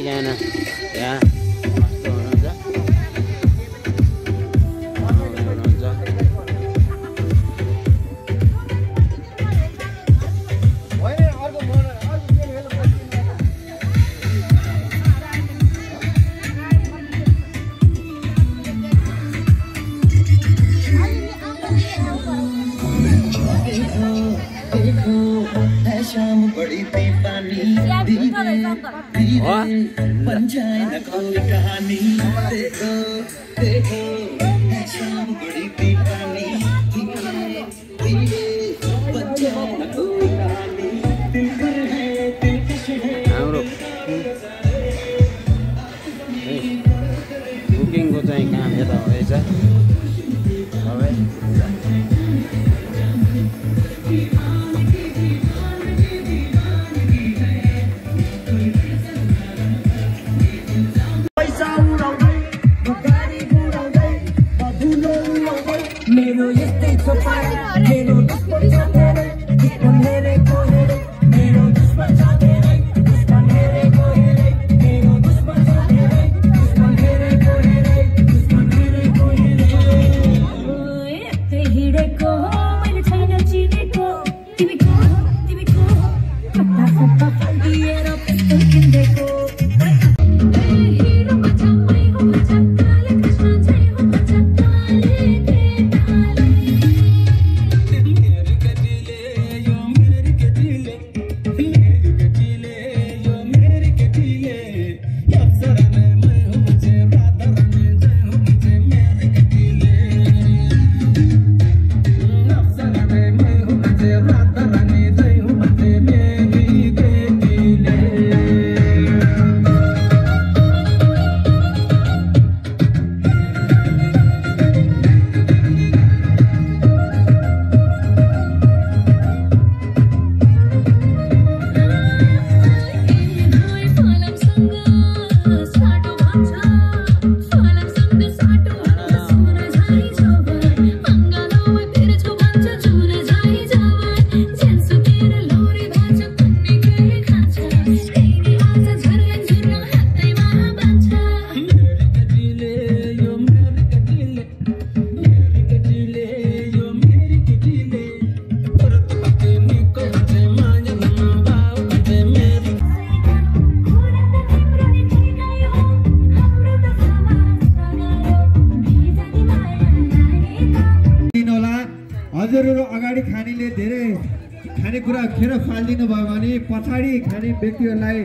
सबैजना यहाँ मस्त हुनुहुन्छ। बड़ी दीवानी पंचायत कोई कहानी देखो देखो शाम बड़ी दीवानी पंचायत कोई कहानी हाम्रो बुकिङको चाहिँ काम यता हुँदैछ। हजुरहरु अगाडि खानेले धेरै खानेकुरा खेर फाल्दिनु भयो भने पछाडी खाने व्यक्तिहरूलाई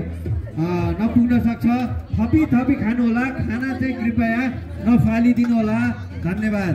नपुग्न सक्छ। थपी थपी खानु होला, खाना चाहिँ कृपया नफालिदिनु होला। धन्यवाद।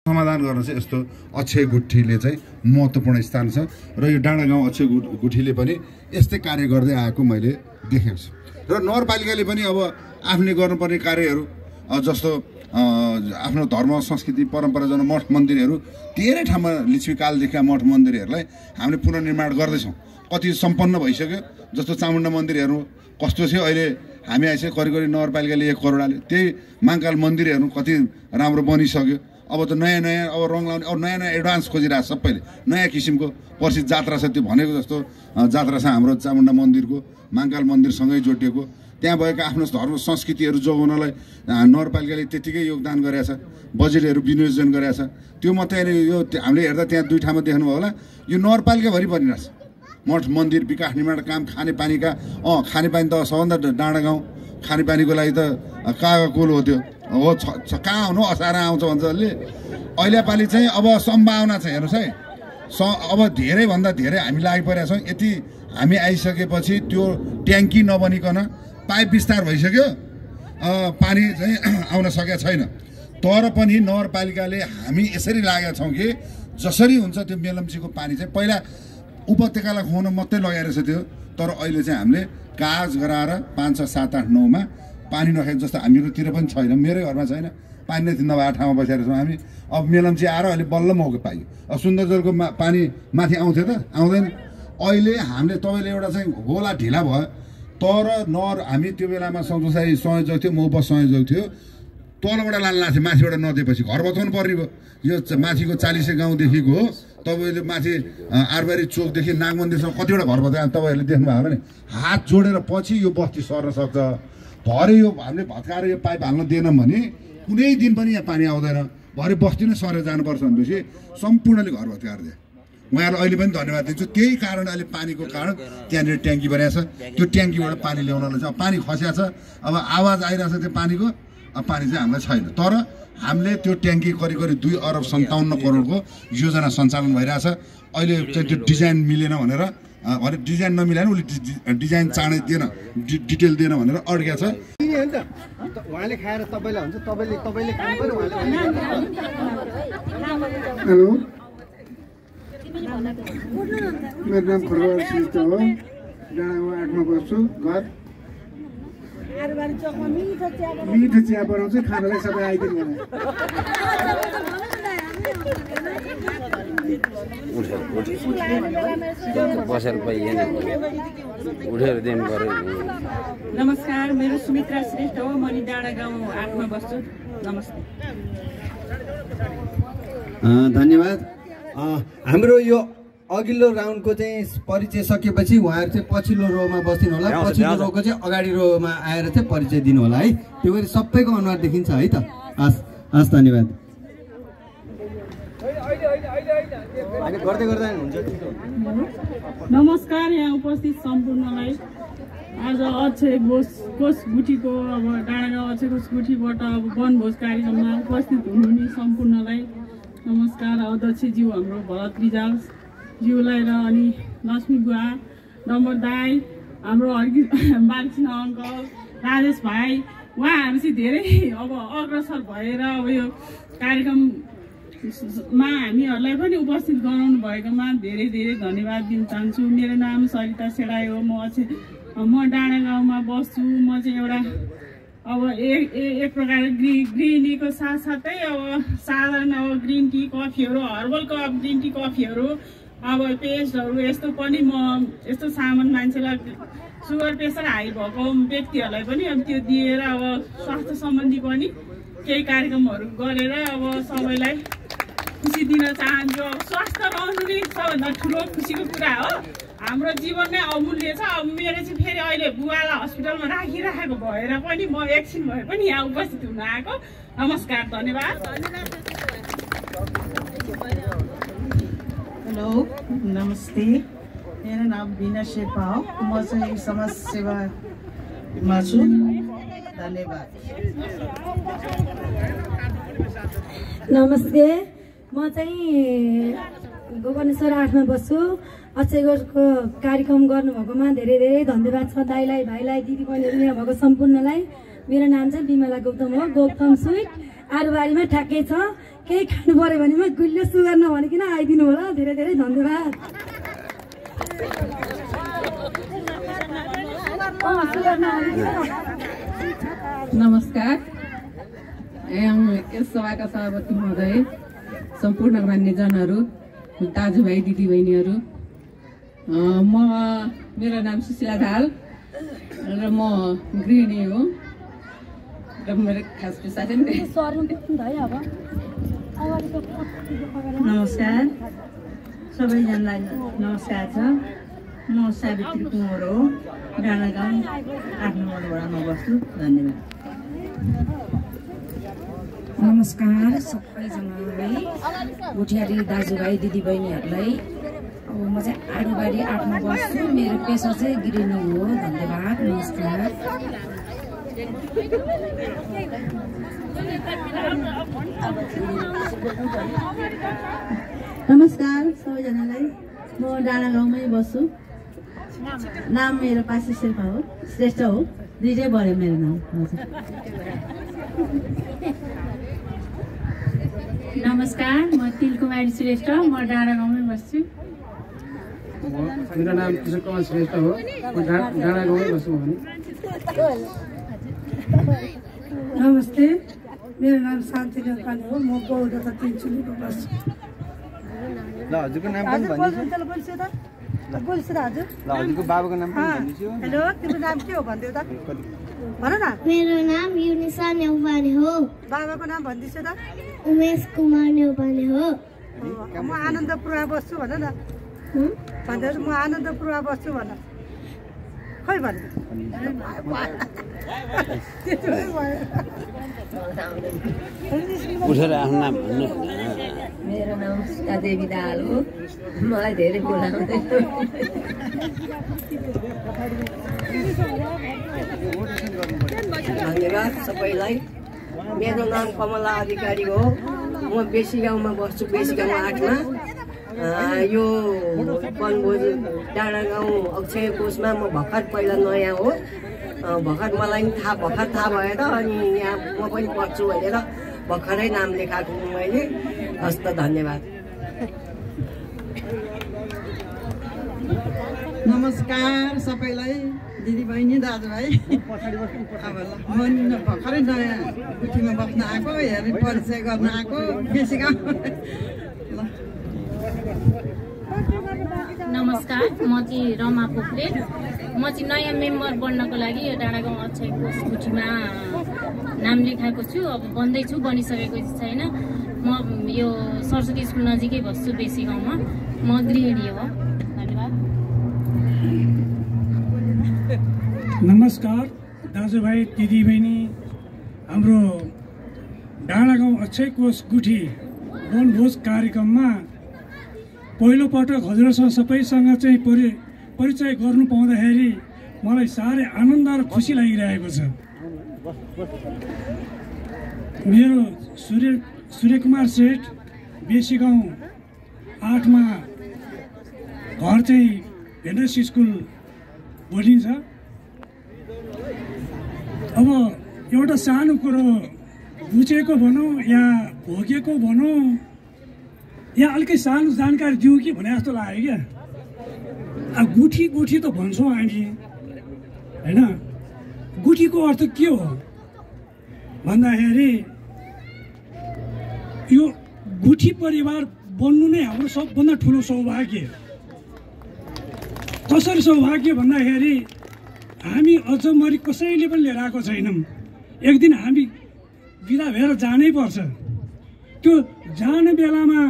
समाधान गर्न चाहिँ यस्तो अक्षय गुठीले चाहिँ महत्त्वपूर्ण स्थान छ र यो डाँडागाउँ अक्षय गुठीले पनि यस्तै कार्य गर्दै आएको मैले देखेको छु। र नगरपालिकाले पनि अब आफूले गर्नुपर्ने कार्यहरू जस्तो आफ्नो धर्म संस्कृति परम्पराजन मठ मन्दिरहरू धेरै ठाउँमा लिच्छवीकालदेखि मठ मन्दिरहरूलाई हामीले पुनर्निर्माण गर्दैछौँ। कति सम्पन्न भइसक्यो, जस्तो चामुण्डा मन्दिरहरू कस्तो थियो अहिले हामी आइसक्यो करिब करिब नगरपालिकाले 1 करोडले। त्यही महाकाल मन्दिरहरू कति राम्रो बनिसक्यो। अब त नयाँ नयाँ अब रङ लाउने अब नयाँ नयाँ एडभान्स खोजिरहेको छ सबैले, नयाँ किसिमको। पर्सि जात्रा छ, त्यो भनेको जस्तो जात्रा छ हाम्रो चामुण्डा मन्दिरको महाकाल मन्दिरसँगै जोडिएको। त्यहाँ भएका आफ्नो धर्म संस्कृतिहरू जोगाउनलाई नगरपालिकाले त्यतिकै योगदान गरेको छ, बजेटहरू विनियोजन गरेको छ। त्यो मात्रै यो हामीले हेर्दा त्यहाँ 2 ठाउँमा देख्नुभयो होला, यो नगरपालिकाभरि बनिरहेछ। मठ मन्दिर विकास निर्माण काम, खानेपानीका खानेपानी त सबभन्दा डाँडागाउँ खानेपानीको लागि त कागज कोल हो। त्यो हो कहाँ आउनु असार आउँछ भन्छ अहिले। अहिले पालि चाहिँ अब सम्भावना छ हेर्नुहोस् है अब धेरैभन्दा धेरै हामी लागिपरेका छौँ यति हामी आइसकेपछि त्यो ट्याङ्की नबनिकन पाइप विस्तार भइसक्यो पानी चाहिँ आउन सकेको छैन तर पनि नगरपालिकाले हामी यसरी लागेका छौँ कि जसरी हुन्छ त्यो मेलम्चीको पानी चाहिँ पहिला उपत्यकालाई खुवाउन मात्रै लगाइरहेछ त्यो तर अहिले चाहिँ हामीले काज गराएर 5, 6, 7, 8, 9मा पानी नखाएको जस्तो हामीहरूतिर पनि छैन मेरै घरमा छैन पानी नै नभएको ठाउँमा बसेर छौँ हामी अब मेलम्ची आएर अहिले बल्ल मौका पाइयो अब सुन्दरजलको पानी माथि आउँथ्यो त आउँदैन अहिले हामीले तपाईँले एउटा चाहिँ होला ढिला भयो तर हामी त्यो बेलामा सन्तोषाई संयोजक थियो म उपसंयोजक थियो तलबाट लानु लाग्थ्यो माथिबाट नदिएपछि घर बचाउनु पर्ने भयो यो माथिको 40 गाउँदेखिको हो तपाईँले माथि आरबारी चोकदेखि नागमन्दिरसम्म कतिवटा घर बचाए तपाईँहरूले देख्नुभयो होला नि हात जोडेर पछि यो बस्ती सर्न सक्छ भरे यो हामीले भत्काएर यो पाइप हाल्न दिएनौँ भने कुनै दिन पनि यहाँ पानी आउँदैन भरे बस्ती नै सरेर जानुपर्छ भनेपछि सम्पूर्णले घर भत्काएर दिए उहाँहरूलाई अहिले पनि धन्यवाद दिन्छु त्यही कारण अहिले पानीको कारण त्यहाँनिर ट्याङ्की बनाएको छ त्यो ट्याङ्कीबाट पानी ल्याउनलाई चाहिँ पानी खसिया छ अब आवाज आइरहेछ त्यो पानीको अब पानी चाहिँ हामीलाई छैन तर हामीले त्यो ट्याङ्की करिब 2 अरब 57 करोडको योजना सञ्चालन भइरहेछ अहिले चाहिँ त्यो डिजाइन मिलेन भनेर डिजाइन नमिलाएर उसले डिजाइन चाँडै दिएन डिटेल दिएन भनेर अड्किया छ उहाँले खाएर तपाईँलाई हुन्छ तपाईँले खानु पर्यो हेलो मेरो नाम खरबहादुर श्रेष्ठ हो डाँडागाउँ 8मा बस्छु घर मिठो चिया बनाउँछु खानालाई सबै आइदिनु बसेर पाइएन उठेर दिनु पर्यो नमस्कार मेरो सुमित्रा श्रेष्ठ हो म डाँडागाउँ 8मा बस्छु नमस्ते धन्यवाद हाम्रो यो अघिल्लो राउन्डको चाहिँ परिचय सकेपछि उहाँहरू चाहिँ पछिल्लो रोमा बस्दिनु होला पछिल्लो रोको चाहिँ अगाडि रोमा आएर चाहिँ परिचय दिनु होला है त्यो गरी सबैको अनुहार देखिन्छ है त हस् धन्यवाद नमस्कार यहाँ उपस्थित सम्पूर्णलाई आज अक्षय कोष गुठीको अब डाँडागाउँ अक्षय कोष गुठीबाट अब वनभोज कार्यक्रममा उपस्थित हुनुहुने सम्पूर्णलाई नमस्कार अध्यक्षज्यू हाम्रो भरत रिजाल ज्यूलाई र अनि लक्ष्मी बुवा डम्बर दाई हाम्रो बालकृष्ण अङ्कल राजेश भाइ उहाँहरू चाहिँ धेरै अब अग्रसर भएर अब यो कार्यक्रममा हामीहरूलाई पनि उपस्थित गराउनु भएकोमा धेरै धेरै धन्यवाद दिन चाहन्छु मेरो नाम सरिता सेडाई हो म डाँडागाउँमा बस्छु म चाहिँ एउटा अब एक प्रकार ग्रिनीको साथसाथै अब साधारण अब ग्रिन टी कफीहरू हर्बलको अब ग्रिन टी कफीहरू अब पेस्टहरू यस्तो पनि म यस्तो सामान मान्छेलाई सुगर प्रेसर हाई भएको व्यक्तिहरूलाई पनि अब त्यो दिएर अब स्वास्थ्य सम्बन्धी पनि केही कार्यक्रमहरू गरेर अब सबैलाई खुसी दिन चाहन्छु अब स्वास्थ्य रहनु नै सबभन्दा ठुलो खुसीको कुरा हो हाम्रो जीवन नै अमूल्य छ अब मेरो चाहिँ फेरि अहिले बुवालाई हस्पिटलमा राखिराखेको भएर पनि म एकछिन भए पनि यहाँ उपस्थित हुन आएको नमस्कार धन्यवाद हेलो नमस्ते मेरो नाम बिना शेर्पा हो म चाहिँ समाज सेवामा छु धन्यवाद नमस्ते म चाहिँ गोकर्णेश्वर 8मा बस्छु अक्षय कोषको कार्यक्रम गर्नुभएकोमा धेरै धेरै धन्यवाद छ दाइलाई भाइलाई दिदी बहिनीहरू यहाँ भएको सम्पूर्णलाई मेरो नाम चाहिँ बिमला गौतम हो गौतम स्विट आरुबारीमा ठ्याक्कै छ केही खानु पर्यो भने म गुलियो सुगर नभनिकन आइदिनु होला धेरै धेरै धन्यवाद नमस्कार यस सभाका सभापति महोदय सम्पूर्ण मान्यजनहरू दाजुभाइ दिदीबहिनीहरू मेरो नाम सुशीला ढाल र म गृहिणी हो र मेरो खास पेसा नमस्कार सबैजनालाई नमस्कार छ म सावित्री कुँवर हो डाँडागाउँ 8 नम्बर वडामा बस्छु धन्यवाद नमस्कार सबैजनालाई गुठियाली दाजुभाइ दिदीबहिनीहरूलाई अब म चाहिँ आरुबारी 8मा बस्छु मेरो पेसा चाहिँ गृहिणी हो धन्यवाद नमस्कार नमस्कार सबैजनालाई। म डाँडा गाउँमै बस्छु। नाम मेरो पासी शेर्पा हो, श्रेष्ठ हो, दुईटै भयो मेरो नाम। हजुर नमस्कार, म तिलकुमारी श्रेष्ठ, म डाँडा गाउँमै बस्छु। मेरो नाम किशोर कुमार श्रेष्ठ हो, म डाँडा गाउँमै बस्छु। नमस्ते, मेरो नाम शान्ति नेपाली हो, म बौद्ध तिनचुलीको बस्छु। ल हजुरको नाम पनि भन्दिछु। बोल्छु त हजुर। ल हजुरको बाबाको नाम पनि भन्दिछु। हेलो, तिम्रो नाम के हो भनिदेऊ त? भन न। मेरो नाम युनिसा नेउपाने हो। बाबाको नाम भन्दिछु त? उमेश कुमार नेउपाने हो। म आनन्दपुरमा बस्छु भन न। भन्दैछु म आनन्दपुरमा बस्छु भन। खै भन। उठेर आफ्नो नाम भन्नु। मेरो नाम सीता देवी दाहाल हो, मलाई धेरै बोलाउँदैन। धन्यवाद सबैलाई। मेरो नाम कमला अधिकारी हो, म बेसी गाउँमा बस्छु, बेसी गाउँ 8 मा। यो वनभोज डाँडा गाउँ अक्षय कोषमा म भर्खर पहिला नयाँ हो, भर्खर मलाई भर्खर थाहा भयो त, अनि यहाँ म पनि पढ्छु भनेर भर्खरै नाम लेखाएको हुँ मैले। हस् त, धन्यवाद। नमस्कार सबैलाई, दिदीबहिनी दाजुभाइ। अब म भर्खरै नयाँ गुठीमा बस्न आएको, हेरी परिचय गर्न आएको, बेसी गाउँ। नमस्कार, म चाहिँ रमा पोखरेल। म चाहिँ नयाँ मेम्बर बन्नको लागि यो डाँडा गाउँ अक्षय कोष गुठीमा नाम लेखाएको छु। अब बन्दैछु, बनिसकेको छैन। म यो सरस्वती स्कुल नजिकै बस्छु, बेसी गाउँमा। म गृहिणी हो। धन्यवाद। नमस्कार दाजुभाइ दिदीबहिनी। हाम्रो डाँडा गाउँ अक्षय कोष गुठी वनभोज कार्यक्रममा पहिलोपटक हजुरसँग सबैसँग चाहिँ परिचय गर्नु पाउँदाखेरि मलाई साह्रै आनन्द र खुसी लागिरहेको छ। मेरो सूर्यकुमार सेठ, बेसी गाउँ 8 मा घर चाहिँ भेन्डस स्कुल बोर्डिङ छ। अब एउटा सानो कुरो बुझेको भनौँ या भोगेको भनौँ या अलिकति सानो जानकारी दिउँ कि भने जस्तो लाग्यो क्या। अब गुठी त भन्छौँ हामी होइन, गुठीको अर्थ के हो भन्दाखेरि यो गुठी परिवार बन्नु नै हाम्रो सबभन्दा ठुलो सौभाग्य। कसरी सौभाग्य भन्दाखेरि हामी अझमरी कसैले पनि लिएर आएको छैनौँ। एक दिन हामी बिदा भएर जानै पर्छ। त्यो जाने बेलामा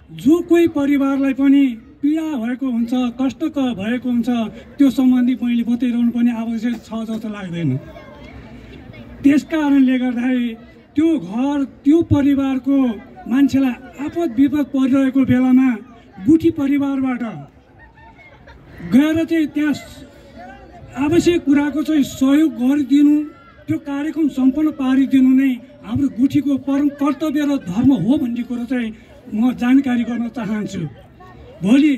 जो कोही परिवारलाई पनि पीडा भएको हुन्छ, कष्ट भएको हुन्छ, त्यो सम्बन्धी मैले बताइरहनु पनि आवश्यक छ जस्तो लाग्दैन। त्यस कारणले गर्दाखेरि त्यो घर, त्यो परिवारको मान्छेलाई आपद विपद परिरहेको बेलामा गुठी परिवारबाट गएर चाहिँ त्यहाँ आवश्यक कुराको चाहिँ सहयोग गरिदिनु, त्यो कार्यक्रम सम्पन्न पारिदिनु नै हाम्रो गुठीको परम कर्तव्य र धर्म हो भन्ने कुरो चाहिँ म जानकारी गर्न चाहन्छु। भोलि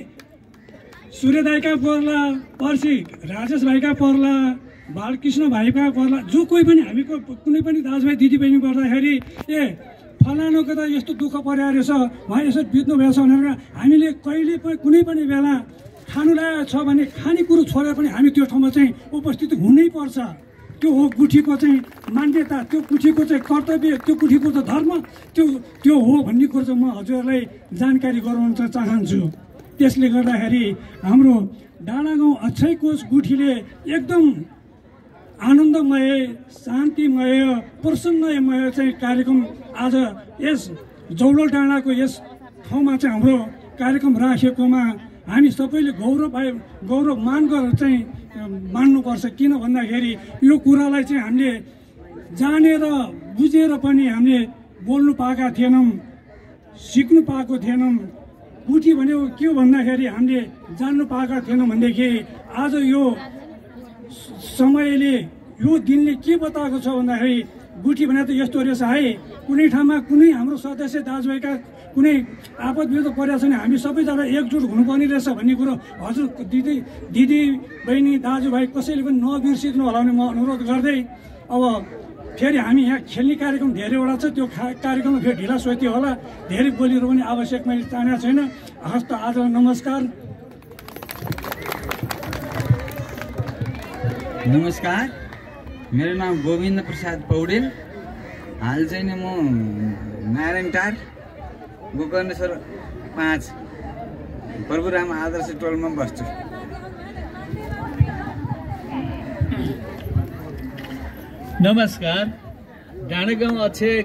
सूर्य दाइका पर्ला, पर्सि राजेश भाइका पर्ला, बालकृष्ण भाइका पर्ला, जो कोही पनि हामीको कुनै पनि दाजुभाइ दिदीबहिनी गर्दाखेरि ए फलानुको त यस्तो दुःख परिरहेको रहेछ, उहाँ यसो बित्नु भएछ भनेर हामीले कहिले पनि कुनै पनि बेला खानु लागेको छ भने खानेकुरो छोडेर पनि हामी त्यो ठाउँमा चाहिँ उपस्थित हुनैपर्छ। त्यो हो गुठीको चाहिँ मान्यता, त्यो गुठीको चाहिँ कर्तव्य, त्यो गुठीको चाहिँ धर्म, त्यो हो भन्ने कुरो चाहिँ म हजुरहरूलाई जानकारी गराउन चाहन्छु। त्यसले गर्दाखेरि हाम्रो डाँडा गाउँ अक्षय कोष गुठीले एकदम आनन्दमय, शान्तिमय, प्रसन्नमय चाहिँ कार्यक्रम आज यस जौलो डाँडाको यस ठाउँमा चाहिँ हाम्रो कार्यक्रम राखेकोमा हामी सबैले गौरव मान गरेर चाहिँ मान्नुपर्छ। किन भन्दाखेरि यो कुरालाई चाहिँ हामीले जानेर बुझेर पनि हामीले बोल्नु पाएका थिएनौँ, सिक्नु पाएको थिएनौँ। गुठी भनेको के हो भन्दाखेरि हामीले जान्नु पाएका थिएनौँ भनेदेखि आज यो समयले यो दिनले के बताएको छ भन्दाखेरि गुठी भने त यस्तो रहेछ है, कुनै ठाउँमा कुनै हाम्रो सदस्य दाजुभाइका कुनै आपद विपद परेको छ भने हामी सबैजना एकजुट हुनुपर्ने रहेछ भन्ने कुरो हजुर दिदी बहिनी दाजुभाइ कसैले पनि नबिर्सिनु होला भने म अनुरोध गर्दै अब फेरि हामी यहाँ खेल्ने कार्यक्रम धेरैवटा छ, त्यो कार्यक्रममा फेरि ढिला सोच्यो होला, धेरै बोलिरहनु पनि आवश्यक मैले चाहेको छैन। हस्त आज नमस्कार। नमस्कार, मेरो नाम गोविन्द प्रसाद पौडेल। हाल चाहिँ नि म नारायणटार गोकर्णेश्वर 5 प्रभुराम आदर्श टोलमा बस्छु। नमस्कार, डाँडागाउँ अक्षय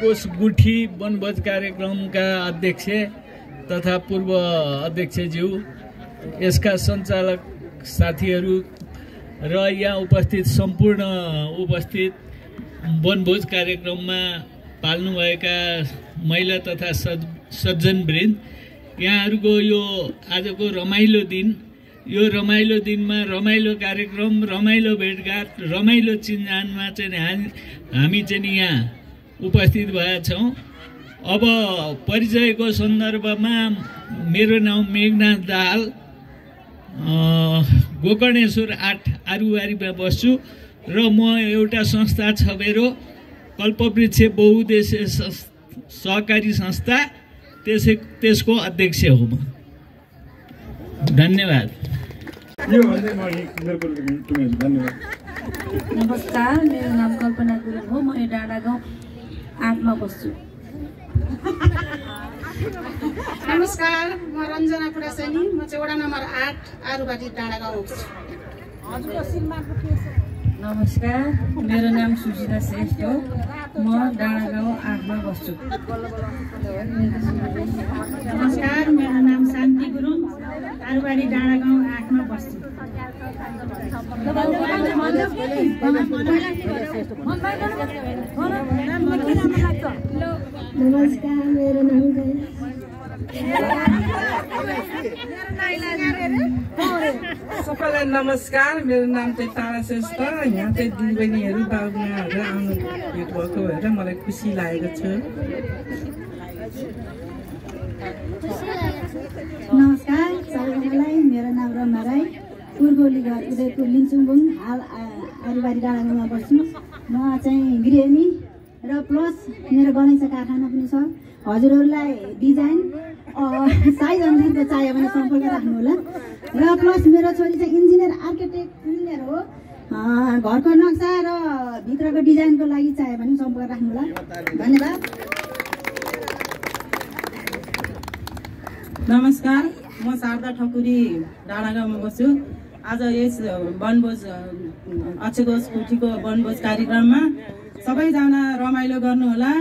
कोष गुठी वनभोज कार्यक्रमका अध्यक्ष तथा पूर्व अध्यक्षज्यू, यसका सञ्चालक साथीहरू र यहाँ उपस्थित सम्पूर्ण उपस्थित वनभोज कार्यक्रममा पाल्नुभएका महिला तथा सज्जनवृन्द, यहाँहरूको यो आजको रमाइलो दिन, यो रमाइलो दिनमा रमाइलो कार्यक्रम, रमाइलो भेटघाट, रमाइलो चिनजानमा चाहिँ हामी चाहिँ यहाँ उपस्थित भएका छौँ। अब परिचयको सन्दर्भमा मेरो नाम मेघनाथ दाहाल, गोकर्णेश्वर 8 आरुबारीमा बस्छु र म एउटा संस्था छबेरो कल्पवृक्ष बहुउद्देश्य सहकारी संस्था त्यसको अध्यक्ष हो म। धन्यवाद। नमस्कार, मेरो नाम कल्पना गुरुङ हो, म यो डाँडागाउँ 8 मा बस्छु। नमस्कार, म रञ्जना पुरासैनी, म चाहिँ वडा नम्बर 8 आरुबारी डाँडागाउँ। नमस्कार, मेरो नाम सुजिता श्रेष्ठ हो, म डाँडागाउँ 8 मा बस्छु। नमस्कार, मेरो नाम शान्ति गुरुङ, आरुबारी डाँडागाउँ 8 मा बस्छु। नमस्कार, मेरो नाम सबैलाई नमस्कार, मेरो नाम चाहिँ तारा श्रेष्ठ। यहाँ चाहिँ दिदीबहिनीहरू बाबुआमाहरू आउनु भेट भएको भएर मलाई खुसी लागेको छ। नमस्कार सबैजनालाई, मेरो नाम रमा राई, पुर्गोली घर उदयपुर लिन्छुङबुङ, हाल आरुबारी डाँडागाउँमा बस्छु। म चाहिँ गृहिणी र प्लस मेरो गणेश कारखाना पनि छ। हजुरहरूलाई डिजाइन साइज अनुसारको चाहियो भने सम्पर्क राख्नु होला। र प्लस मेरो छोरी चाहिँ इन्जिनियर आर्किटेक्ट इन्जिनियर हो, घरको नक्सा र भित्रको डिजाइनको लागि चाहियो भने सम्पर्क राख्नु होला। धन्यवाद। नमस्कार, म शारदा ठकुरी डाँडागाउँमा बस्छु। आज यस वनभोज अक्षय कोष गुठीको वनभोज कार्यक्रममा सबैजना रमाइलो गर्नुहोला।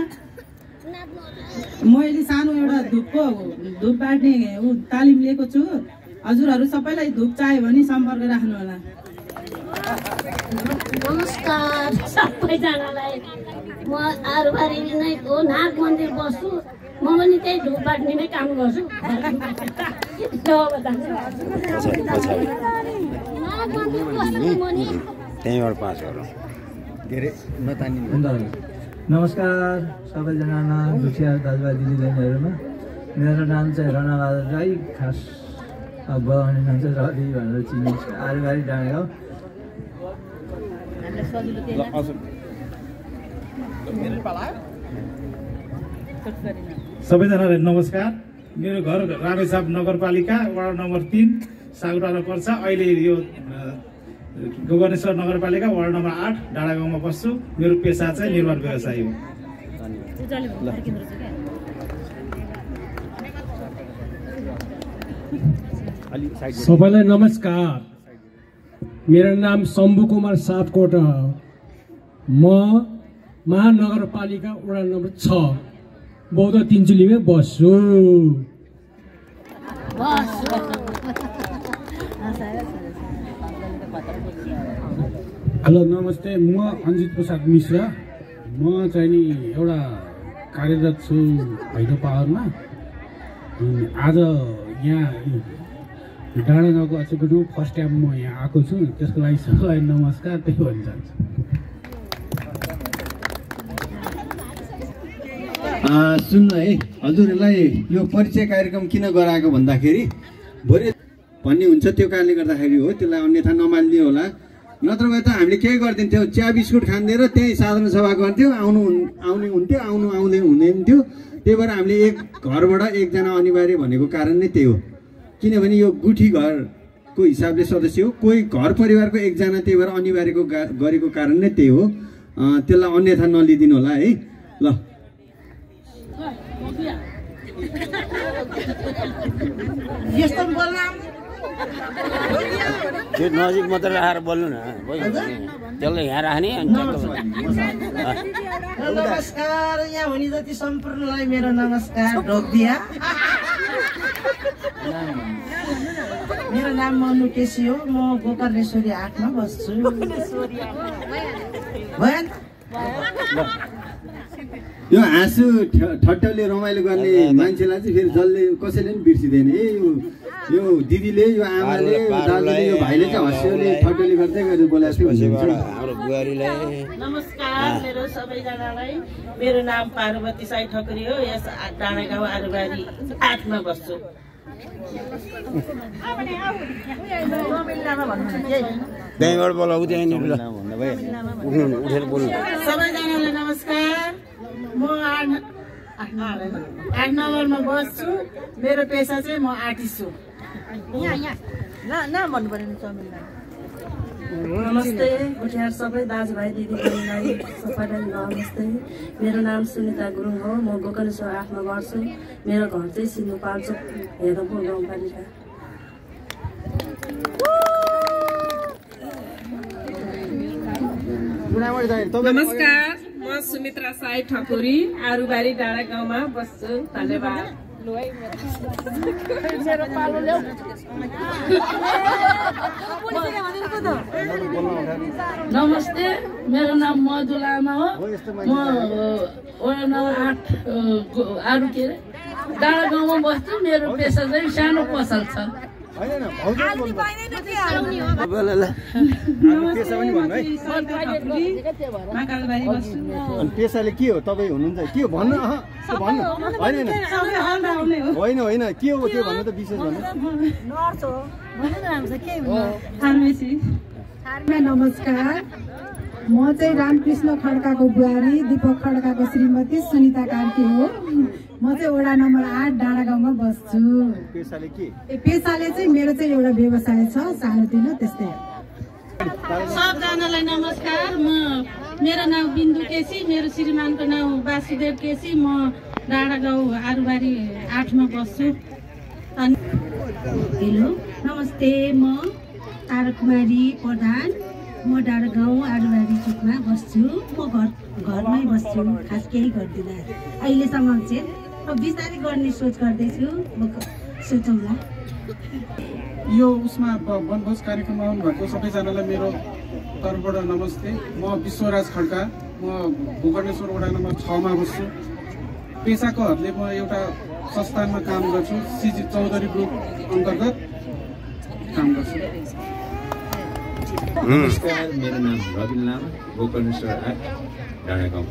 मैले सानो एउटा धुप बाँड्ने तालिम लिएको छु। हजुरहरू सबैलाई धुप चाहियो भने सम्पर्क राख्नुहोला। नमस्कार सबैजनालाई, म आरुबारी नै हो, नाग मन्दिर बस्छु। म पनि त्यही धुप बाँड्ने नै काम गर्छु। त्यहीँबाट पास गरौँ, धेरै नतानी। नमस्कार सबैजना दुखिया दाजुभाइ दिदीबहिनीहरूमा, मेरो नाम चाहिँ रणबहादुर राई, खास बोलाउने नाम चाहिँ रवि भनेर चिनिन्छ, आरुबारी डाँडागाउँ। सबैजनालाई नमस्कार, मेरो घर रामेछाप नगरपालिका वडा नम्बर 3 सागुटारमा पर्छ। अहिले यो गोकर्णेश्वर नगरपालिका वडा नम्बर 8 डाँडागाउँमा बस्छु। मेरो पेसा चाहिँ निर्माण व्यवसाय हो। सबैलाई नमस्कार, मेरो नाम शम्भु कुमार सापकोटा, म महानगरपालिका वडा नम्बर 6 बौद्ध तिनचुलीमा बस्छु। हेलो नमस्ते, म अञ्जित प्रसाद मिश्रा, म चाहिँ नि एउटा कार्यरत छु भैलो पावरमा। आज यहाँ डाँडा गाउँको अचेलको फर्स्ट टाइम म यहाँ आएको छु, त्यसको लागि सबैलाई नमस्कार त्यही भन्न चाहन्छु। सुन्नु है, हजुरहरूलाई यो परिचय कार्यक्रम किन गराएको भन्दाखेरि भोलि भन्ने हुन्छ, त्यो कारणले गर्दाखेरि हो। त्यसलाई अन्यथा नमान्दिनु होला, नत्र भए त हामीले केही गरिदिन्थ्यौँ, चिया बिस्कुट खाँदैन त्यही साधारण सभा गर्थ्यौँ, आउने हुन्थ्यो, आउँदैन हुँदैन थियो। त्यही भएर हामीले एक घरबाट एकजना अनिवार्य भनेको कारण नै त्यही हो। किनभने यो गुठी घरको हिसाबले सदस्य हो, कोही घर परिवारको एकजना, त्यही भएर अनिवार्यको गरेको कारण नै त्यही हो। त्यसलाई अन्यथा नलिदिनु होला है। ल यस्तो बोल्न त्यो नजिक मात्र राखेर बोल्नु न, त्यसलाई यहाँ राख्ने। नमस्कार, यहाँ हुने जति सम्पूर्णलाई मेरो नमस्कार ढोकिदिया। मेरो नाम मनु केसी हो, म गोकर्णेश्वरी 8 मा बस्छु। यो हाँसु ठट्टले रमाइलो गर्ने मान्छेलाई चाहिँ फेरि जसले कसैले पनि बिर्सिँदैन। यो दिदीले, यो आमाले, दाजुले, यो भाइले चाहिँ हँस्योले ठट्टले गर्दै गरेर बोलाएको थियो। हाम्रो बुहारीलाई नमस्कार मेरो सबैजनालाई। मेरो नाम पार्वती साई ठकुरी हो, यस डाँडागाउँ आरुबारी 8 मा बस्छु। त्यहीँबाट बोलाऊ, त्यहीँनिर उठेर बोल्नु। सबैजनालाई नमस्कार। म 8 नम्बरमा बस्छु। मेरो पेसा चाहिँ म आर्टिस्ट हो। नमस्ते गुठियार सबै दाजुभाइ दिदीबहिनीलाई सबैलाई नमस्ते। मेरो नाम सुनिता गुरुङ हो, म गोकर्णेश्वर 8 मा बस्छु। मेरो घर चाहिँ सिन्धुपाल्चोक हेदमपुर गाउँपालिका। नमस्कार, म सुमित्रा साई ठकुरी आरुबारी डाँडा गाउँमा बस्छु। धन्यवाद। नमस्ते, मेरो नाम मधु लामा हो, म वडा नम्बर 8 आरु के अरे डाँडा गाउँमा बस्छु। मेरो पेसा चाहिँ सानो पसल छ। पेसाले के हो, तपाईँ हुनुहुन्छ के हो भन्नु? भन्नु होइन होइन, के हो त्यो भन्नु त, विशेष भन्नु। नमस्कार, म चाहिँ रामकृष्ण खड्काको बुहारी, दिपक खड्काको श्रीमती सुनिता कार्की हो। म चाहिँ वडा नम्बर 8 डाँडा गाउँमा बस्छु। पेसाले के? पेसाले चाहिँ मेरो चाहिँ एउटा व्यवसाय छ सानोतिनो, त्यस्तै। सबजनालाई नमस्कार। मेरो नाम बिन्दु केसी, मेरो श्रीमानको नाम वासुदेव केसी। म डाँडा गाउँ आरुबारी 8 मा बस्छु। हेलो नमस्ते, म तारकुमारी प्रधान, म डाँडा गाउँ आरुबारी चोकमा बस्छु। म घरमै बस्छु, खास केही गर्दिनँ अहिलेसम्म चाहिँ। अब बिस्तारै गर्ने सोच गर्दैछु, म सोचौँला। यो उसमा वनभोज कार्यक्रममा आउनुभएको सबैजनालाई मेरो तर्फबाट नमस्ते। म विश्वराज खड्का, म गोकर्णेश्वर वडा नम्बर 6 मा बस्छु। पेसाकोहरूले म एउटा संस्थानमा काम गर्छु, सिजी चौधरी ग्रुप अन्तर्गत काम गर्छु। नमस्कार, मेरो नाम रविन लामा, गोकर्णेश्वर 8 डाँडा गाउँ।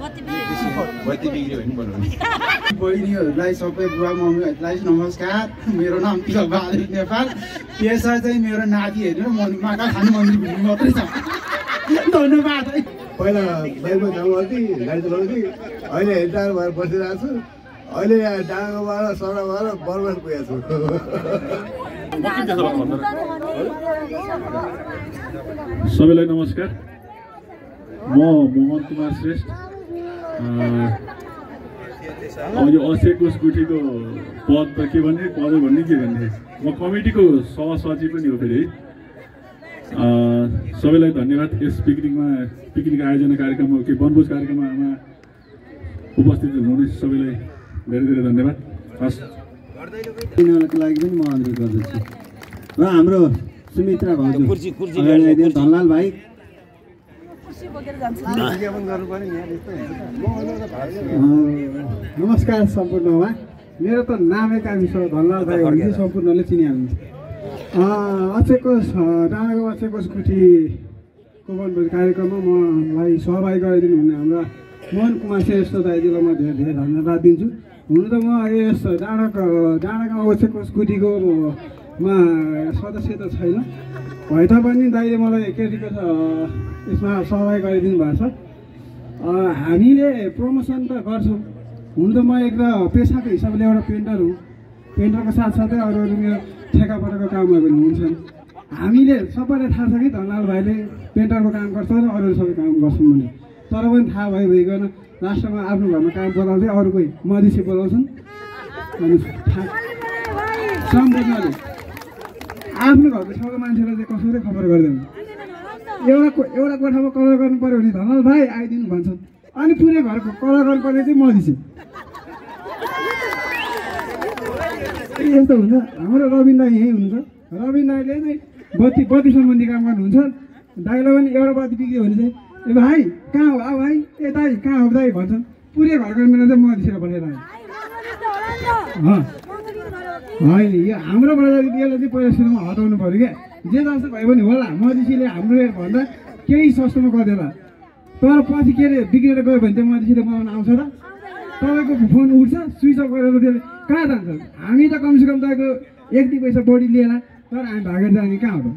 बत्ती बिग्रियो भने बनाउने। बहिनीहरूलाई सबै बुवा मम्मीहरूलाई नमस्कार। मेरो नाम तिलक बहादुर नेपाल। पेसा चाहिँ मेरो नाति हेरेर माका खाने मन्दिर घुम्नु मात्रै छ। धन्यवाद है। पहिला बाइकमा काम गर्थेँ, गाडी चलाउँथेँ, अहिले रिटायर भएर बसिरहेको छु। अहिले डाँडाबाट सडकबाट बर्मेर पुगेको छु। सबैलाई नमस्कार, म मोहन कुमार श्रेष्ठ। अब यो असेकोस गुठीको पद त के भन्ने, पद भन्ने के भन्ने, म कमिटीको सहसचिव पनि हो फेरि। सबैलाई धन्यवाद। यस पिकनिक आयोजना कार्यक्रममा के वनभोज कार्यक्रममा उपस्थित हुनुहुने सबैलाई धेरै धेरै धन्यवाद। हस्, यिनीहरूको लागि पनि म अनुरोध गर्दछु। र हाम्रो सुमित्रा भाउजू, धनलाल भाइ, नमस्कार सम्पूर्णमा। मेरो त नामै गाविस हो धनलाल भाइ हो भने सम्पूर्णले चिनिहाल्नुहुन्छ। अक्षयकोष डाँडाको अक्षयकोष गुठीको वनभोज कार्यक्रममा मलाई सहभागी गराइदिनु हुने हाम्रा मोहन कुमार श्रेष्ठ दाइजीलाई म धेरै धेरै धन्यवाद दिन्छु। हुनु त म यस डाँडागाउँ अक्षयकोष गुठीको मा सदस्य त छैन भए तापनि दाइले मलाई केटीको यसमा सहभागी गरिदिनु भएको छ। हामीले प्रमोसन त गर्छौँ। हुन त म एक त पेसाको हिसाबले एउटा पेन्टर हुँ। पेन्टरको साथसाथै अरू मेरो ठेकापटको काममा पनि हुन्छन्। हामीले सबैलाई थाहा छ कि धनलाल भाइले पेन्टरको काम गर्छ र अरू सबै काम गर्छौँ भने, तर पनि थाहा भइकन लास्टमा आफ्नो घरमा काम बोलाउँदै अरू कोही मधेसी बोलाउँछन्। अनि सम्पूर्णले आफ्नो घरको छेउको मान्छेलाई चाहिँ कसैले खबर गर्दैन। एउटा कोठामा कलर गर्नु पऱ्यो भने धनलाल भाइ आइदिनु भन्छन्। अनि पुरै घरको कलर गर्नुपर्ने चाहिँ मधेसी। यस्तो हुन्छ। हाम्रो रविन दाई यहीँ हुनुहुन्छ। रविन दाईले चाहिँ बत्ती सम्बन्धी काम गर्नुहुन्छ। दाइलाई पनि एउटा बत्ती बिग्रियो भने चाहिँ ए भाइ कहाँ हो आ भाइ ए दाइ कहाँ हो दाइ भन्छन्। पुरै घरको मिलेर चाहिँ मधेसीलाई पठाएर आयो। होइन यो हाम्रो प्रजातिले चाहिँ पहिला सुरुमा हटाउनु पऱ्यो क्या। जे जस्तो भए पनि होला मधेसीले हाम्रो भन्दा केही सस्तोमा गर्दैन। तर पछि के अरे बिग्रेर गयो भने चाहिँ मधेसीले बनाउन आउँछ र तपाईँको फोन उठ्छ स्विच अफ गरेर त्यसले कहाँ जान्छ। हामी त कमसेकम तपाईँको 1-2 पैसा बढी लिएला तर हामी भागेर जाने कहाँ हो।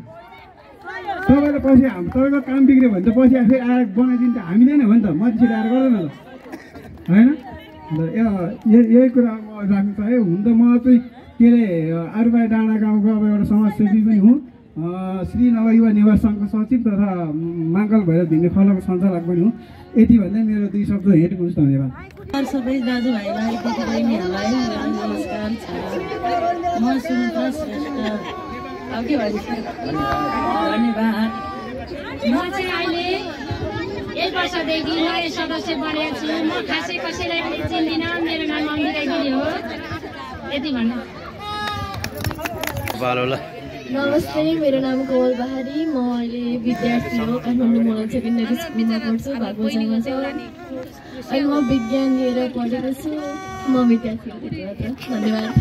तपाईँले पछि तपाईँको काम बिग्रियो भने त पछि आफै आएर बनाइदिन्छ हामीले नै हो नि त। मधेसीले आएर गर्दैन त होइन। यही कुरा म राख्नु चाहेँ। हुन त म चाहिँ के अरे आरुबाई डाँडा गाउँको अब एउटा समाजसेवी पनि हुँ। श्रीनगर युवा निवास सङ्घको सचिव तथा माङ्गल भएर भिन्ने खलको सञ्चालक पनि हुँ। यति भन्दै मेरो 2 शब्द हेर्नुहोस्। धन्यवाद। सबै दाजुभाइलाई दिदीबहिनीहरूलाई नमस्कार छ। म सुनिता श्रेष्ठ अब के भन्छ धन्यवाद। म चाहिँ अहिले 1 वर्षदेखि नयाँ सदस्य बनेको छु। म खासै कसैलाई पनि चिन्दिनँ। मेरो नाम अङ्गिता गिरी हो। यति भन्नु। नमस्ते, मेरो नाम कमल बहारी। म अहिले विद्यार्थी हो। काठमाडौँ मोडल सेकेन्डरी स्कुलमा पढ्छु। भागवतमा छ। अहिले म विज्ञान लिएर पढेको छु। म विद्यार्थी हो। धन्यवाद।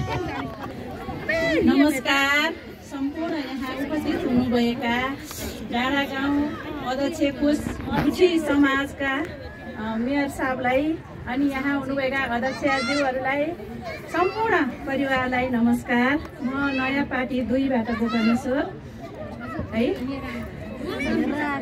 नमस्कार सम्पूर्ण यहाँ उपस्थित हुनुभएका डाँडागाउँ अध्यक्ष कोष गुठी समाजका मेयर साहबलाई अनि यहाँ हुनुभएका अध्यक्षज्यूहरूलाई सम्पूर्ण परिवारलाई नमस्कार। म नयाँ पार्टी 2बाट गोकर्णेश्वर है।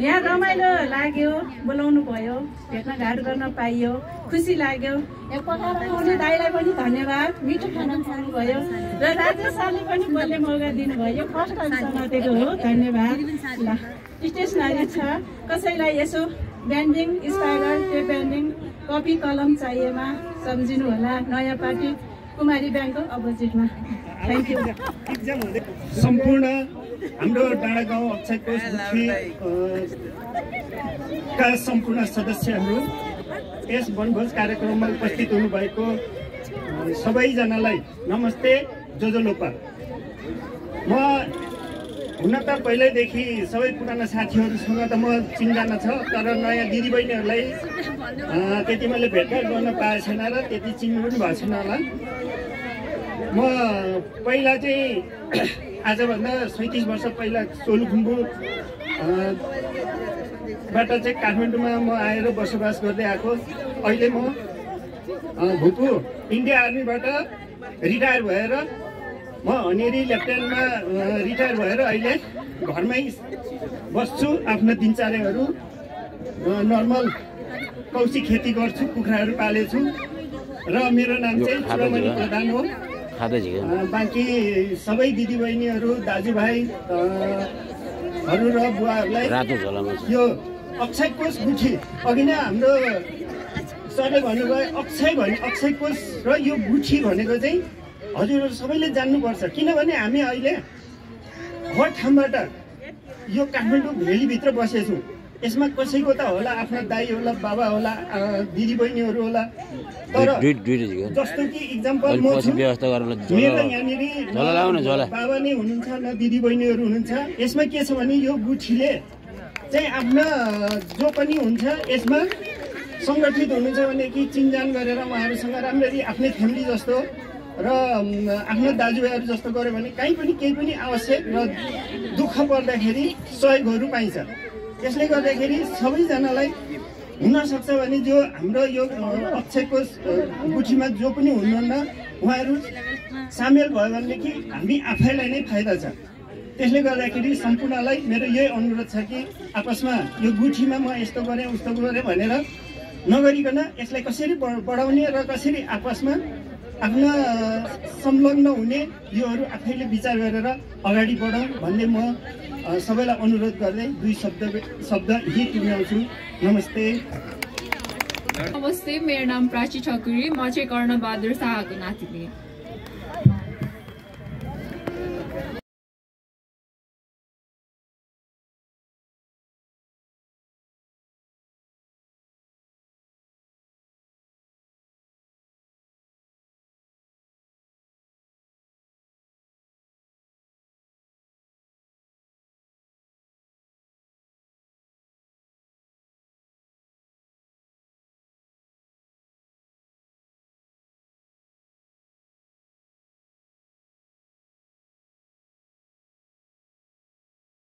यहाँ रमाइलो लाग्यो, बोलाउनु भयो, भेट्नघाट गर्न पाइयो, खुसी लाग्यो। यहाँ पकाएर आउने दाइलाई पनि धन्यवाद। मिठो खाना खुवाउनु भयो र राजेश सरले पनि बोल्ने मौका दिनुभयो। फर्स्ट टाइम समातेको हो। धन्यवाद। ल स्टेसनरी छ, कसैलाई यसो banding spiral tape banding copy कलम चाहिएमा सम्झिनु होला। नयाँ पार्टी कुमारी ब्याङ्कको अपोजिटमा। Thank you. सम्पूर्ण हाम्रो डाँडागाउँ अक्षयकोष गुठीका सम्पूर्ण सदस्यहरू, यस वनभोज कार्यक्रममा उपस्थित हुनुभएको सबैजनालाई नमस्ते, जोजोलोपा। म हुन त पहिल्यैदेखि सबै पुराना साथीहरूसँग त म चिन्जाना छ, तर नयाँ दिदीबहिनीहरूलाई त्यति मैले भेटघाट गर्न पाएको छैन र त्यति चिन्नु पनि भएको छैन होला। म पहिला चाहिँ आजभन्दा 37 वर्ष पहिला सोलुखुम्बुबाट चाहिँ काठमाडौँमा म आएर बसोबास गर्दै आएको। अहिले म भुपु इन्डिया आर्मीबाट रिटायर भएर म हनेरी लेफ्टेन्टमा रिटायर भएर अहिले घरमै बस्छु। आफ्नो दिनचर्याहरू नर्मल कौशी खेती गर्छु, कुखुराहरू पालेछु र मेरो नाम चाहिँ चुडामणि प्रधान हो। बाँकी सबै दिदीबहिनीहरू, दाजुभाइहरू र बुवाहरूलाई यो अक्षयकोष गुठी, अघि नै हाम्रो सरले भन्नुभयो अक्षयकोष र यो गुठी भनेको चाहिँ हजुरहरू सबैले जान्नुपर्छ। किनभने हामी अहिले हर ठाउँबाट यो काठमाडौँ भेलीभित्र बसेछौँ। यसमा कसैको त होला आफ्ना दाइ होला, बाबा होला, दिदीबहिनीहरू होला, तर जस्तो कि इक्जाम्पल म छु, मेरो यहाँनिर बाबा नै हुनुहुन्छ न दिदीबहिनीहरू हुनुहुन्छ। यसमा के छ भने यो गुठीले चाहिँ आफ्ना जो पनि हुन्छ यसमा सङ्गठित हुनुहुन्छ भने कि चिनजान गरेर उहाँहरूसँग राम्ररी आफ्नै फ्यामिली जस्तो र आफ्नो दाजुभाइहरू जस्तो गर्यो भने कहीँ पनि केही पनि आवश्यक र दुःख पर्दाखेरि सहयोगहरू पाइन्छ। त्यसले गर्दाखेरि सबैजनालाई हुनसक्छ भने जो हाम्रो यो अक्षय कोष गुठीमा जो पनि हुनुहुन्न उहाँहरू सामेल भयो भनेदेखि हामी आफैलाई नै फाइदा छ। त्यसले गर्दाखेरि सम्पूर्णलाई मेरो यही अनुरोध छ कि आपसमा यो गुठीमा म यस्तो गरेँ उस्तो गरेँ भनेर नगरिकन यसलाई कसरी बढाउने र कसरी आपसमा आफ्ना संलग्न हुने योहरू आफैले विचार गरेर अगाडि बढाउँ भन्ने म सबैलाई अनुरोध गर्दै दुई शब्द यही टुङ्ग्याउँछु। नमस्ते। नमस्ते, मेरो नाम प्राची ठकुरी, म चाहिँ कर्णबहादुर शाहको नातिनी।